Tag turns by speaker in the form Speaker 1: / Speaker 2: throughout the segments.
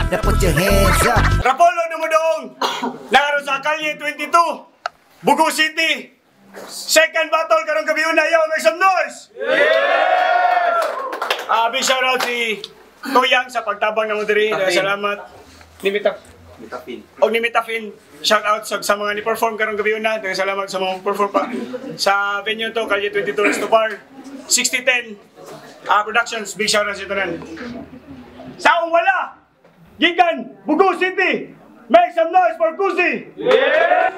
Speaker 1: Now put your hands up.
Speaker 2: Rapolo dumudong! Naroon sa Kalye 22, Bugo City. Second battle karong gabi una, yo, make some noise! Yes! Big shout out si Toyang sa pagtabang ng diri. Salamat. Ni Mitafin. Og ni Mitafin, shout out sa mga ni-perform karong gabi una. Salamat sa mga perform pa sa venue to, Kalye 22 Resto Bar. 6010 Productions, big shout out sa tanan. Sa akong wala, gikan Bugo City. Make some noise for Kuzi! Yeah!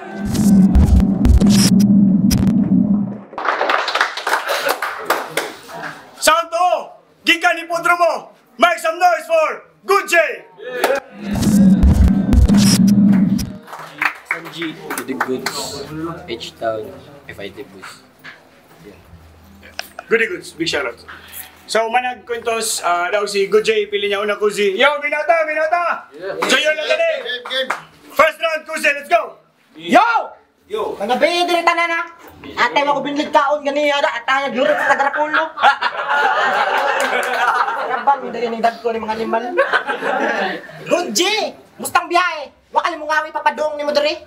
Speaker 2: Sound to! Gikan Hipodromo! Make some noise for Good J! Yeah!
Speaker 3: Sanji, to the goods, H-Town, FIT Boost. Yeah.
Speaker 2: Goody goods, big shout out. So, manag kwentos, daw si Good J, pili niya una Kuzi. Yo, binata, binata! Yeah. So yun lang tali! First round, Kuzi, let's go!
Speaker 4: Yo! Yo! Mga baby, tanan na! Ate, wako binlig kaon ganiya, at tayo, yun sa Tagarapolo. Rabang, hindi rin ang ko ni mga animal. Good J! Mustang biyahe! Wakali mo nga may papadong ni mo diri.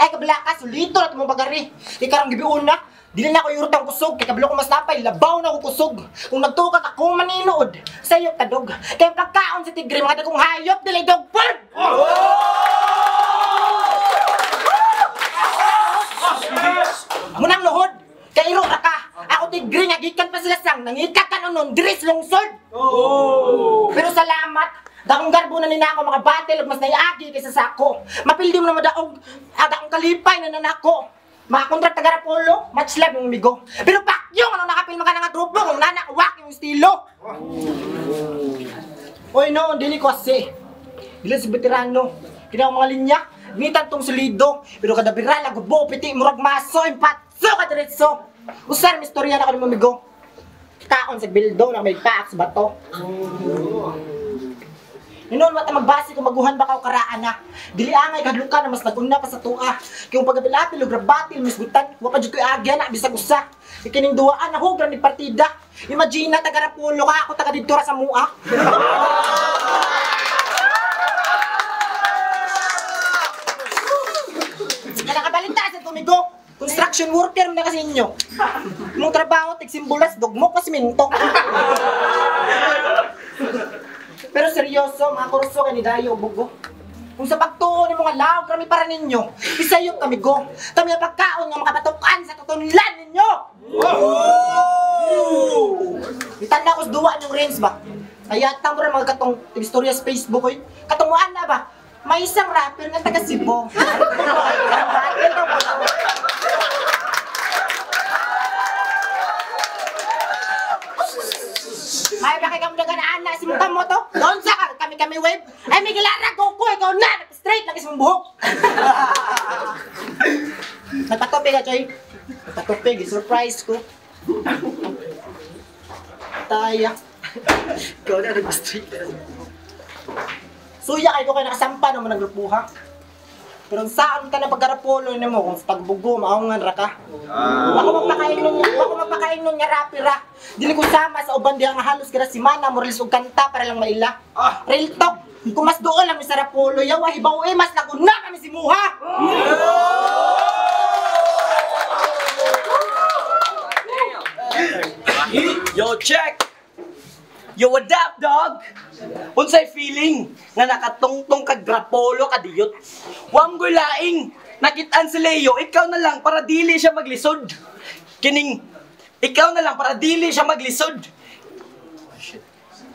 Speaker 4: Ay, kabla ka, sulito na tumong bagari. Ikaw ang gibiuna, dili na ako yurot ang kusog. Kaya kablo ko mas napay, labaw na ako kusog. Kung nagtuka ka, kung maninood, sayop ka dog. Kaya pagkaon sa tigre, mga dagong hayop, dili dog food! Munang luhod, kairo ra ka. Ako tigre nga gikan pa sila sang nangita ka nun diri sa lungsod. Pero salamat, dakong garbo na nina ako mga battle ug mas naiagi kaysa sa ako. Mapildi mo na madaog akong kalipay na nanako. Makakontrak taga Rapolo, match live yung migo. Pero pakyong ano nakapilma ka na nga grupo kung nanawak yung estilo. Oy no, dili ko kasi. Dili si veterano. Kinaw mga linya, ngitan tong solido, pero kada viral gubo piti murag maso impatso ka diretso. Usar mistorya na ko ni mamigo. Kaon sa bildo na may paak sa bato. Noon wata magbase kung maguhan ba ka o karaan na. Dili angay kadlukan na mas naguna pa sa tua. Kaya kung pagabilapil o grabatil misgutan, wa pa jud ko'y agya na bisag usa. Ikining duwaan na hugra ni partida. Imagine na taga Rapolo ka, ako taga didto ra sa mua. Nakabalita sa tumigo. Construction worker na kasi inyo. Mong trabaho, tigsimbulas, dugmok na siminto. Pero seryoso, mga kurso kay ni Dayo Bugo. Kung sa pagtuo ni mga laog kami para ninyo, isayop kami go. Kami ang pagkaon nga makapatukan sa tutunlan ninyo. Itanda ko sa duwa niyong range ba? Kaya tamo rin mga katong istorya sa Facebook oy. Katunguan na ba? May isang rapper nga taga Cebu. May bakit kami dagan-ana si mong kamo to? Doon sa kami wave. Ay may gilara ko ko ikaw na straight lang isang buhok. Nagpatupig ka, Choy. Nagpatupig, surprise ko. Taya. Ikaw na nag-straight. Suya kayo kayo nakasampa naman ng grupuha. Pero saan ka na pagkarapolo ni mo kung sa pagbugo, maungan ra ka. Ako magpakain nun nga rapira. Dili ko sama sa uban diha nga halos kada simana mo release og kanta para lang maila. Real talk, kung mas doon lang mi sa Rapolo, yawa hibaw eh mas laguna kami si Muha.
Speaker 5: Yo, check! Yo, what up, dog? Unsay feeling nga nakatungtong kag Rapolo kadiyot? Wamgoy laing, nakitaan si Leo, ikaw na lang para dili siya maglisod. Kining, ikaw na lang para dili siya maglisod.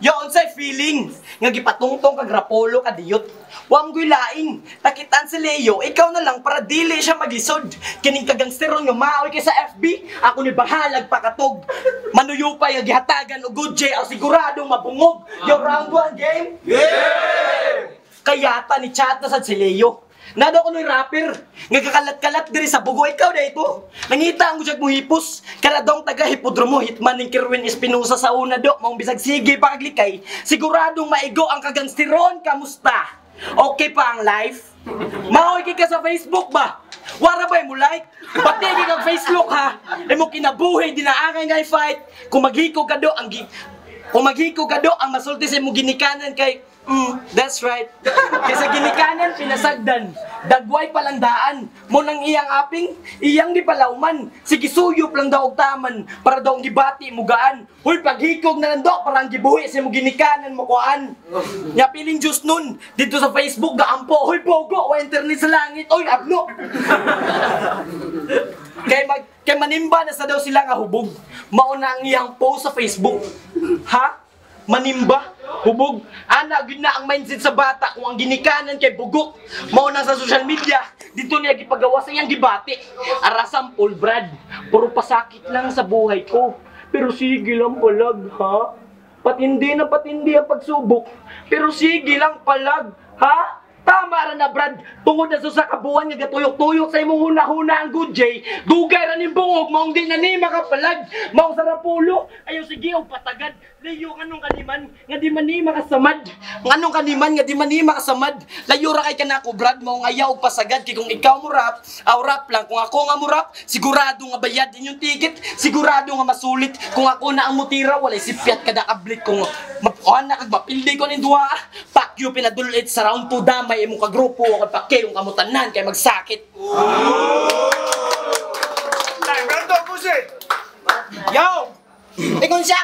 Speaker 5: Yo, unsay feeling nga gipatungtong kag Rapolo kadiyot? Wamgoy laing, nakitaan si Leo, ikaw na lang para dili siya maglisod. Kining kagangsteron nga maoy kay sa FB, ako ni bahalag pakatog. Manuyupay nga gihatagan og Good J, ang siguradong mabungog. Yo, round 1 game? Yeah! Kayata ni chat na sad si Leo. Nado ko no'y rapper, nga kakalat-kalat diri sa Bugo, ikaw na ito. Nangita ang gusyag mo hipos, kaladong taga Hipodromo, hitman ng Kerwin Espinosa sa una do, maong bisag sige pakaglikay, siguradong maigo ang kagangsteron, kamusta? Okay pa ang life? Maoy ka sa Facebook ba? Wara ba mo like? Pati kang Facebook ha? Imo kinabuhi, dinaangay nga fight. Kung maghiko ka do, ang masulti sa imong ginikanan kay That's right. Kaysa ginikanan, pinasagdan. Dagway palandaan. Mo nang iyang aping, iyang gipalawman. Sige suyop lang daw og taman, para daw ang gibati mugaan. Uy, paghikog na lang daw, parang gibuhi sa mo ginikanan mo kuan. Nya piling Diyos nun, dito sa Facebook, gaampo. Uy, bogo, o internet sa langit. Uy, abno. Kay manimba na sa daw sila nga hubog. Mauna ang iyang post sa Facebook. Ha? Manimba? Hubog? Ana, yun na ang mindset sa bata kung ang ginikanan kay bugok. Mauna sa social media, dito niya gipagawa sa iyang gibati. Arasam, Paul Brad, puro pasakit lang sa buhay ko. Pero sige lang palag, ha? Patindi na patindi ang pagsubok. Pero sige lang palag, ha? Tama ra na, Brad. Tungod na sa kabuan nga gatuyok-tuyok sa imong huna-huna ang good Jay. Dugay ra ning bungog, maong di na ni makapalag. Maong sarapulo, ayaw sige og patagad. Layo nganong kaniman nga di man ni makasamad. Nganong kaniman nga di man ni makasamad. Layo ra kay kanako, Brad, maong ayaw og pasagad kay kung ikaw mo rap, aw rap lang. Kung ako nga mo rap, sigurado nga bayad inyong ticket, sigurado nga masulit. Kung ako na ang mutira, walay sipyat kada kablit kung mapuan na kag mapildi ko ning duha. Pakyo pinadulit sa round 2 damay imong kagrupo o kag pakyo yung kamutanan kay magsakit.
Speaker 2: Time, round 2, Puse!
Speaker 4: Yo! Ingon siya!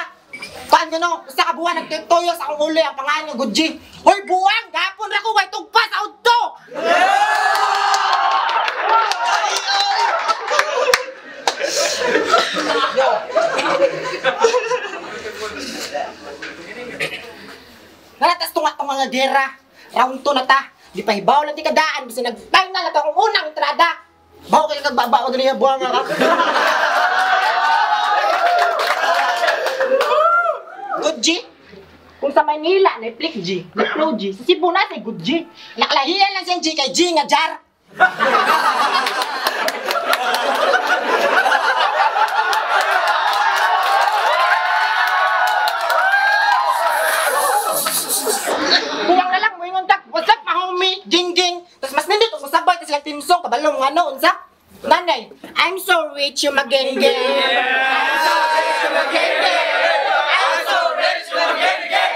Speaker 4: Kuan ko no, usa ka buwan nagtuyo sa akong ulo ang pangalan nga Good G. Hoy buwang, gapon ra ko way tugpa sa udto. Nalatas tunga tong mga gera. Round 2 na ta. Di pa hibaw lang di kadaan bisan nag-final na to akong unang entrada. Bawo kay kagbaba ko dinhi buwang ka. Good G. Kung sa Manila, na Flick G, na Flow G, sa Cebu na si Good G. Nakalahian lang siyang G kay G nga jar. Buwang na lang, muingon tak, what's up, my homie, ging ging. Tapos mas nindot, kung masabay, tas lang team song, kabalong ano, unsa? Nanay, I'm so rich, you mageng-geng. I'm so rich, you mageng-geng. I'm so rich, you mageng-geng.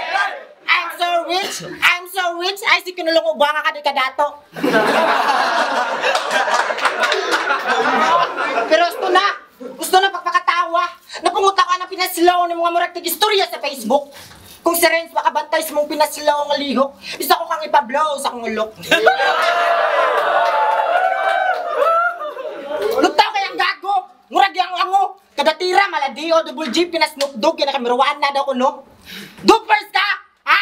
Speaker 4: I'm so rich, I'm so rich. Ay, si kinulong ubanga ka di ka dato. Pero gusto na pagpakatawa. Napunguta ka ng pinaslow ng mga murag tig-istorya sa Facebook. Kung si Renz makabantay sa mong pinaslaw nga lihok, isa ko kang ipablow sa akong ulok. Lutaw kayang gago! Murag yang ango! Kada tira, maladio, double G, pinasnoop dog, kinakamiruan na daw ko, no? Dupers ka! Ha?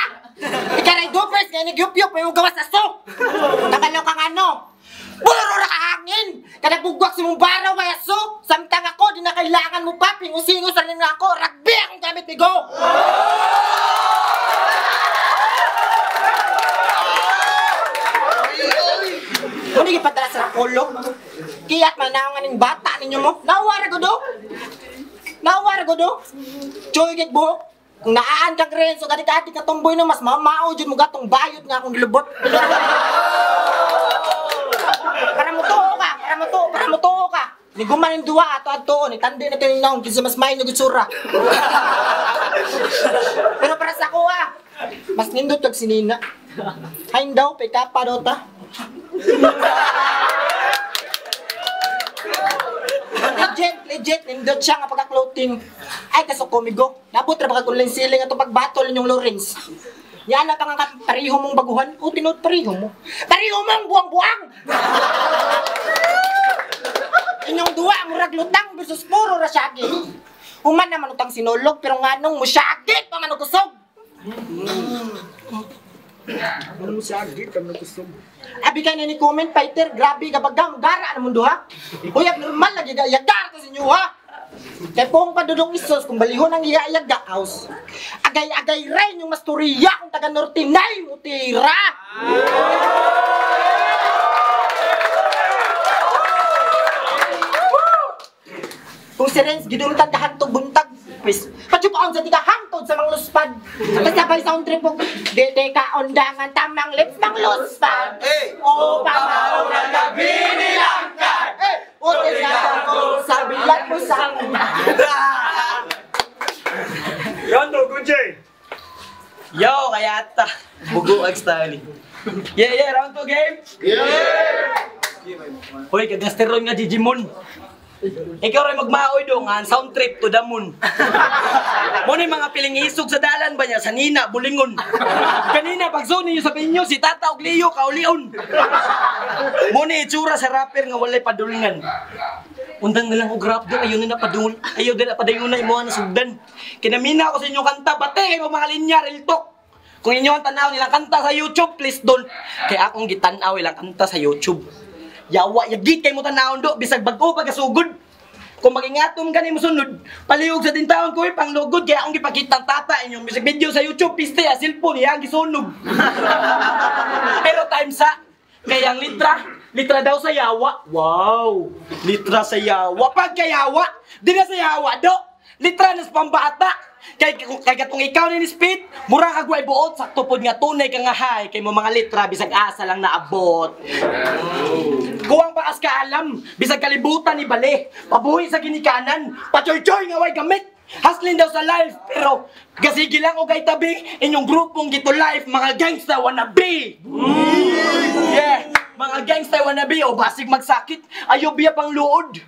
Speaker 4: Ikaray dupers, ngayon nagyup-yup, may gawas aso! Kabalo kang ano? Puro ra kahangin! Kada bugwak sa mong baraw, may aso! Samtang ako, di na kailangan mo pa, pingusingo sa rin ako, rugby akong gamit, migo! Ano yung padala sa rakulog? Kiat manaw nga ning bata ninyo mo. Nawara ko do. Nawara ko do. Choy kay buhok. Kung naan kang Renzo, kadi-kadi ka tomboy no, mas mamao dyan mo gatong bayot nga akong gilubot. Para mo tuo ka, para mo tuo, para mo tuo ka. Ni gumanin duwa ato ato ni tandi na kayo naong kinsa mas may nagutsura. Pero para sa ako ah, mas nindot kag sinina. Hain daw, pekapa daw ta. Legit, legit, nindot siya nga pagka-clothing. Ay, kaso komigo. Nabot ra baka online siling ato pagbatol ninyong Lawrence. Yan na pa nga pariho mong baguhan. O, tinuod pariho mo. Pariho mong buwang-buwang! Inyong duwa, murag lutang versus puro ra syagi. Human naman utang sinulog, pero nganong mo syagi pa man kusog.
Speaker 2: Ano mo syagi pa man kusog?
Speaker 4: Abi ka na ni comment fighter, grabe ka bagam, gara na mundo ha. Uy, abnormal lagi yagar ta sa inyo ha. Kay pong padudong isos kung balihon ang iya-iyaga house. Agay-agay rin yung masturya kung taga Norte nay mutira. Kung si Renz gidultan ka hantog buntag, pwes pachupaon sa tika hangtod sa mangluspad. Kasabay sound trip og dede ka undangan tamang lips mangluspad. O pamao na gabi nilangkad. O tinatang ko sa bilat mo sa
Speaker 2: Rondo, Good Jay!
Speaker 5: Yo, kayata. Bugo ang style. Yeah, yeah, round 2 game. Yeah! Hoy, kagasteron nga Gigimon. Ikaw rin magmaoy do nga sound trip to the moon. Mo ni mga piling isog sa dalan ba niya sa Nina bulingon. Kanina pag zone ninyo sa binyo si Tata og Leo kaulion. Mo ni itsura sa rapper nga walay padulingan. Undang na lang og rap do ayo na padung ayo din padayon na imo na sugdan. Kinamina ako sa inyong kanta bate kay mga linya real talk. Kung inyo ang tanaw nilang kanta sa YouTube, please don't. Kay akong gitan-aw ilang kanta sa YouTube. Yawa, yagit kay mo tanawon do, bisag bag-o pagkasugod. Kung magingatom ka ni mo sunod, palihog sa tintaon ko, panglugod, kaya akong gipakita ang tata inyong music video sa YouTube, piste, a cellphone, iyang gisunog. Pero time sa, kaya ang litra, litra daw sa yawa. Wow, litra sa yawa. Pagkayawa, di na sa yawa do. Litra na sa pambata. Kay katong ikaw ni Spit, mura kag way buot, sakto pod nga tunay ka nga hay, kay mo mga litra bisag asa lang naabot. Kuwang bakas ka alam, bisag kalibutan ni bale, pabuhi sa ginikanan, pachoy-choy nga way gamit. Hustling daw sa life, pero gasigi lang og kay tabi, inyong grupong gito life, mga gangsta wannabe. Yeah, mga gangsta wannabe, o basig magsakit, ayo biya pang luod.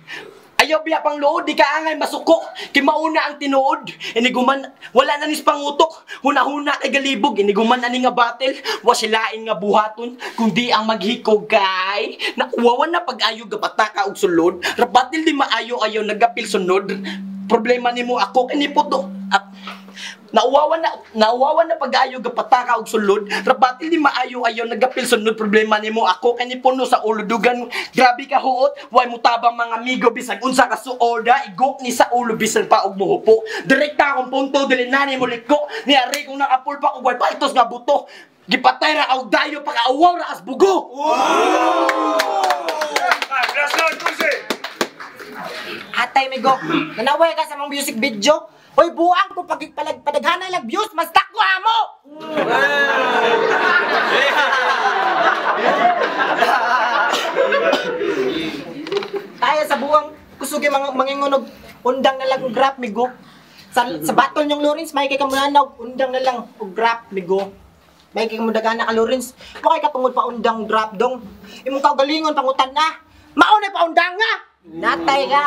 Speaker 5: Ayaw biya pang luod, di ka angay masuko. Kay mauna ang tinuod. Iniguman, wala na nis pangutok. Huna-huna kay galibog. Iniguman ani nga battle. Wasilain nga buhaton. Kundi ang maghikog kay. Nakuwawan na pag-ayo gapataka og sulod. Rabatil di maayo ayaw nagapil sunod. Problema nimo ako kiniputo. Nauwawan na pag-ayo gapataka og sulod. Rabatil di maayo ayaw nagapil sunod. Problema nimo ako kani puno sa ulo dugan. Grabe ka huot, way mutabang mga amigo bisag unsa ka suoda, igok ni sa ulo bisan pa og muhupo. Direkta akong punto dili na nimo liko. Ni ari kong nakapulpa og way paltos nga buto. Gipatay ra og dayo pakaawaw ra as bugo.
Speaker 4: Atay migo, nanaway ka sa mong music video. Hoy, buang ko pagpalag padaghanay lang views, mas takbo amo. Tayo sa buang kusugi mga mangingunog undang na lang og rap migo. Sa battle nyong Lawrence, may kay kamunanaw undang na lang og rap migo. May kay kamudagana ka Lawrence. Mo kay katungod pa undang rap dong. Imong kaugalingon pangutan na. Maunay pa undang nga. Natay ka.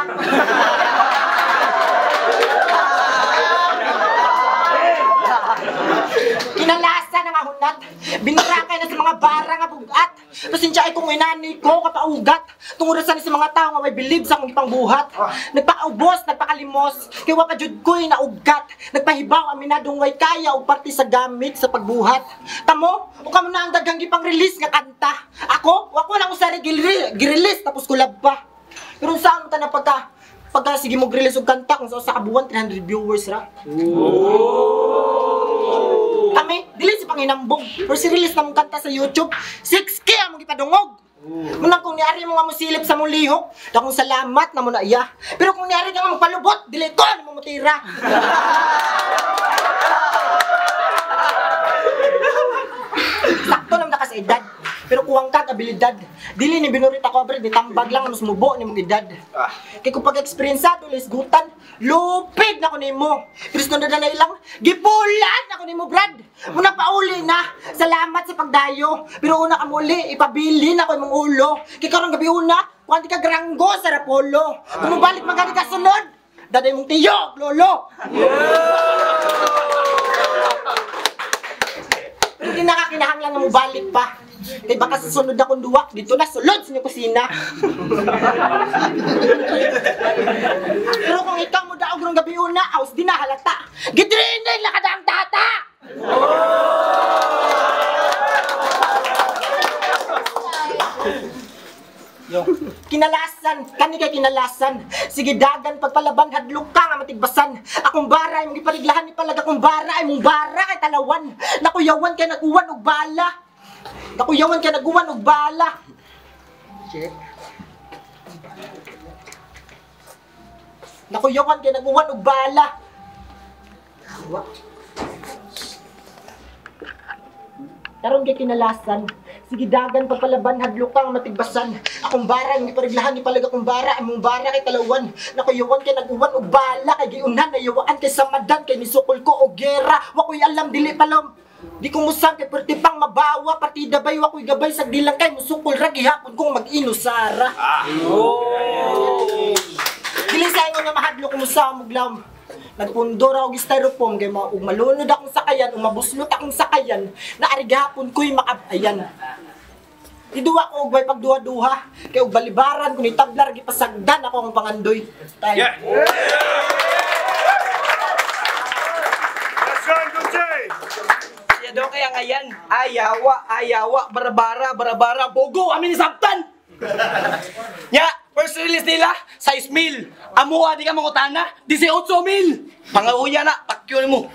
Speaker 4: Kinalasa na nga hunat. Binrakay na sa mga bara nga bugat. Pasensya ay kung inani ko kapaugat. Tungurasan sa mga tao nga may believe sa akong ipangbuhat. Nagpakaubos, nagpakalimos. Kay wa pa jud ko'y naugat. Nagpahibaw aminadong way kaya og parte sa gamit sa pagbuhat. Tamo, o kamo na ang daghang gipang-release nga kanta. Ako, wa ko lang usari gi-release tapos kulab pa. Pero saan mo ta na pagka sige mo release og kanta kung sa kabuan 300 viewers ra. Kami, dili si panginambog. Pero si release na mong kanta sa YouTube, 6K ang mong ipadungog. Munang kung niari mo nga mosilip sa mong lihok, dakong salamat na mo na iya. Pero kung niari ka nga magpalubot, dili ko na mo mutira. Sakto naman na ka sa edad. Pero kuwang kag abilidad. Dili ni binurit ako, bre, di tambag lang mas mubo ni mong edad. Kay kung pag-experiensado, lisgutan, lupig na ko nimo. Pero sunod na ilang, gipulan na ko nimo, Brad. Muna pauli na. Salamat sa pagdayo. Pero una ka muli, ipabili na ko imong ulo. Kay karong gabi una, kuan ka granggo sa Rapolo. Kung mobalik man gani ka sunod, daday mong tiyo, lolo. Pero di nakakinahanglan na mobalik pa. Kay baka sa sunod akong duwak, dito na sulod sa inyong kusina. Pero kung ikaw mo daog rong gabi una, aos di na halata. Gidrinig na kada ang tata! Yo. Kinalasan, kani kay kinalasan. Sige dagan pagpalaban hadlok ka nga matigbasan. Akong bara imong gipariglahan ni palag akong bara imong bara kay talawan. Nakuyawan kay naguwan og bala. Nakuyawan kay naguwan og bala. Shit. Nakuyawan kay naguwan og bala. Wa. Karon kay kinalasan. Sige dagan pagpalaban hadlok kang matigbasan. Akong bara imong gipariglahan ni palag akong bara imong bara kay talawan. Nakuyawan kay naguwan og bala kay giunhan nayawaan kay samadan kay nisukol ko og gera. Wa koy alam dili palom. Di ko musang kay perti pang mabawa partida bay wa ko'y gabay sa dilang kay musukol ra gihapon kong mag-inusara. Oh. Dili sa ingon nga mahadlok mo sa muglam. Nagpundo ra og styrofoam kay ug malunod akong sakayan ug mabuslot akong sakayan na ari gihapon ko'y makabayan. Iduwa ko og way pagduha-duha kay og balibaran kun itablar gipasagdan ako ang pangandoy. Tayo.
Speaker 2: Yeah. Let's go, Gucci!
Speaker 5: Siya daw kaya ngayan, ayawa, ayawa, barabara, barabara, bogo, amin ni Sabtan! Nya, first release nila, 6 mil. Amuha, di ka mangutana, 18 mil. Pangauya na, pakyo mo.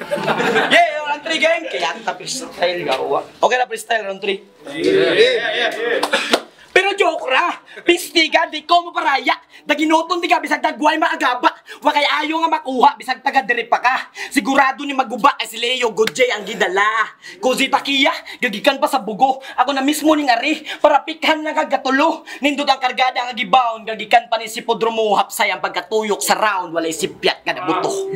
Speaker 5: Yeah, round 3 game. Kaya ta freestyle, gawa. Okay na freestyle, round 3. Yeah. Pero joke ra, pistiga, di ko maparaya. Daginuton di ka, bisag tagway maagaba. Wa kay ayo nga makuha, bisag taga diri pa ka. Sigurado ni maguba ay si Leo Gojay ang gidala. Kuzi Takia, gagikan pa sa bugo. Ako na mismo ning ari, para pikhan na kagatulo. Nindot ang kargada ang gibaon, gagikan pa ni si Podromo hapsay ang pagkatuyok sa round, walay sipyat kada buto.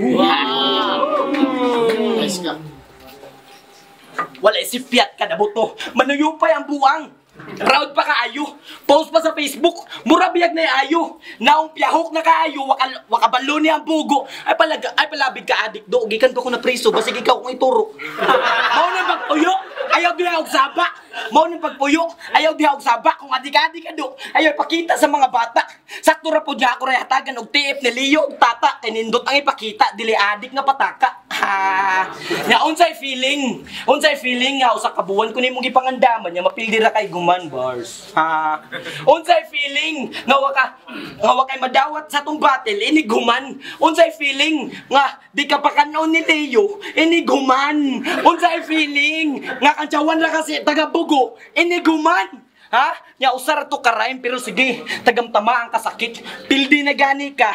Speaker 5: Walay sipyat kada buto. Manuyupay ang buang. Proud pa kaayo. Post pa sa Facebook. Mura biyag na ayo. Naong piyahok na kaayo. Wakabalo niya ang bugo. Ay palabig ka adik do. Gikan ko na preso. Basig ikaw kung ituro. Mao nang pagpuyo. Ayaw diha og saba. Mao nang pagpuyo. Ayaw diha og saba. Kung adik-adik ka do. Ayaw ipakita sa mga bata. Sakto ra po niya ako rehatagan og TF ni Leo og tata. Kay nindot ang ipakita. Dili adik nga pataka. Ha. Nya unsay feeling? Unsay feeling nga usa ka buwan ko nimong gipangandaman nya mapildi ra kay guman bars. Ha. Unsay feeling nga wa kay madawat sa tong battle ini guman. Unsay feeling nga di ka pa kanon ni Leo ini guman. Unsay feeling nga kantsawan ra kasi taga Bugo ini guman. Ha? Nya usar to ka rhyme pero sige, tagamtama ang kasakit. Pildi na gani ka.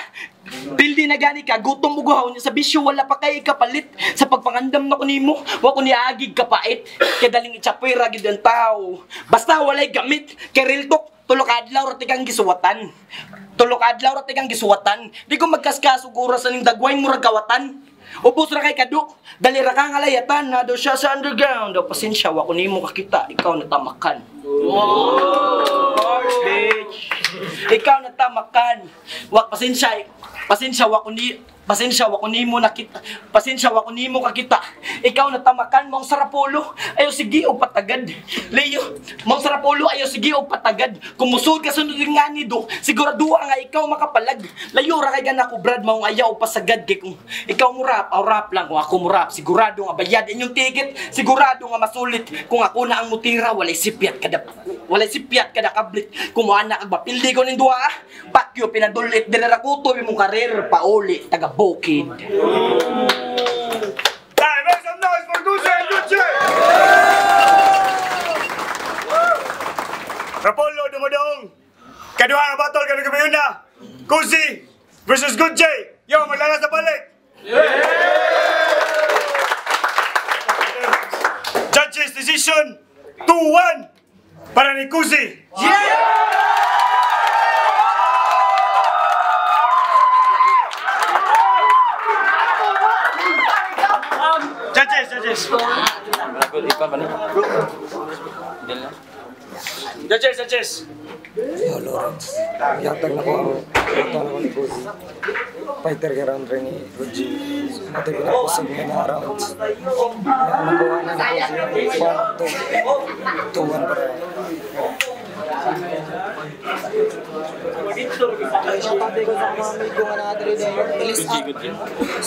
Speaker 5: Pildi na gani ka, gutom ug uhaw niya sa bisyo wala pa kay kapalit. Sa pagpangandam na ko nimo, wa ko niagig kapait. Kay daling itsapwera gid ang tao. Basta walay gamit, kay real talk, tulo ka adlaw ra tigang gisuwatan. Tulo ka adlaw ra tigang gisuwatan. Di ko magkaskas og oras aning dagway murag kawatan. Ubos ra kay kaduk, dali ra ka ngalayatan, na daw siya sa underground. Daw pasensya, wa ko nimo kakita, ikaw natamakan. Bars, bitch. Ikaw natamakan. Wa pasensya, pasensya wa ko ni pasensya wa ko nimo nakita. Pasensya wa ko nimo kakita. Ikaw natamakan mong sarapolo. Ayo sige og patagad. Leo, mong sarapolo ayo sige og patagad. Kumusod ka sunod nga ni do, sigurado nga ikaw makapalag. Layo ra kay gana ko Brad maong ayaw pasagad kay kung ikaw mo rap, aw rap lang kung ako mo rap, sigurado nga bayad inyong ticket, sigurado nga masulit. Kung ako na ang mutira, walay sipyat kada kablit. Kung moana kag mapildi ko ning duha, pakyo pinadulit dira ra kutob imong karir pauli taga Bukid.
Speaker 2: Time, make some noise for Gucci and Gucci! Rapolo dumudong. Kaduha nga battle kanang gabi na. Kuzi versus Gucci. Yo, maglalas na balik. Judges decision 2-1 para ni Kuzi. Yeah! Judges. Judges.
Speaker 1: Yo, Lawrence. Yatag na ko ang yatag na ko ni Kuzi. Fighter ka round rin ni Gucci. Natin pinakusog niya na rounds. Nakuha na ni Kuzi. 1, 2, 2, 1 para.
Speaker 4: Shout out ko sa mga amigo nga nakadiri day. Bilis up.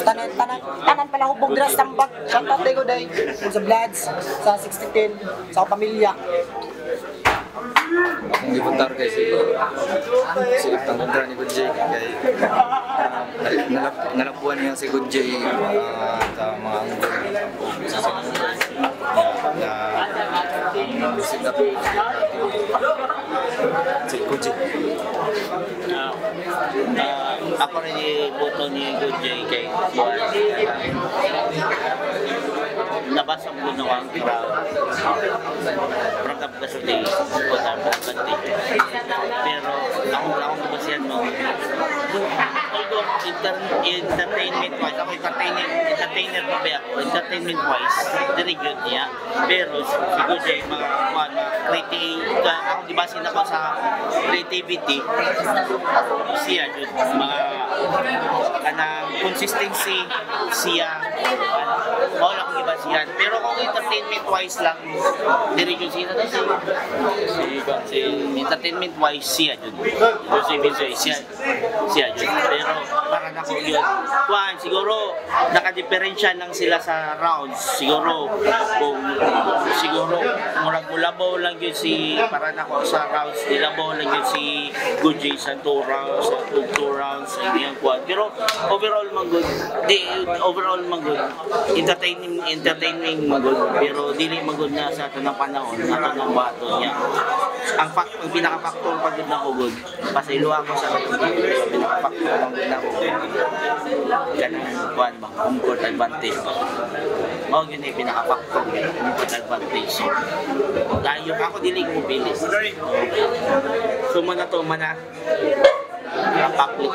Speaker 4: Tanan tanan tanan pala hubog dira sa tambag. Shout out ko day. Sa Bloods, sa 6010, sa akong pamilya.
Speaker 1: Akong gibuntar kay si ang kontra ni Good Jay kay nalabuan niya si Good Jay sa mga anggol sa na ang sit up si Good Jay.
Speaker 6: Ako rin boto ni Good Jay kay nabasa ko na ang crowd. Prangkap ka sa day, pero akong nabasihan mo. Although Atong entertainment wise, ako entertainer pa ba ako, entertainment wise, diri gyud niya. Pero si Good Jay, mga kuan, mga creative, ako di ba sila ko sa creativity, siya jud mga kanang consistency siya, mao lang akong gibasihan. Pero kung entertainment wise lang, diri jud siya si si si entertainment wise siya jud. Si Vince siya siya jud. Pero para nako yun. Kuan siguro nakadiferensya lang sila sa rounds. Siguro kung siguro murag mulabaw lang yun si para nako sa rounds, nilabaw lang yun si Good Jay sa 2 rounds, sa 2 rounds sa iyang kuan. Pero overall man good. Di overall man good. Entertaining entertaining man good. Pero dili man good na sa tanang panahon ato ng bato niya. Ang pinaka-factor pa gud nako good. Pasaylo ako sa pinaka-factor man gud nako kanang kuan ba, home court advantage ba. Mao gyud ni pinaka-factor gyud, home court advantage. So, layo ako, dili ko mopili.
Speaker 2: Sorry.
Speaker 6: So man na to man na public.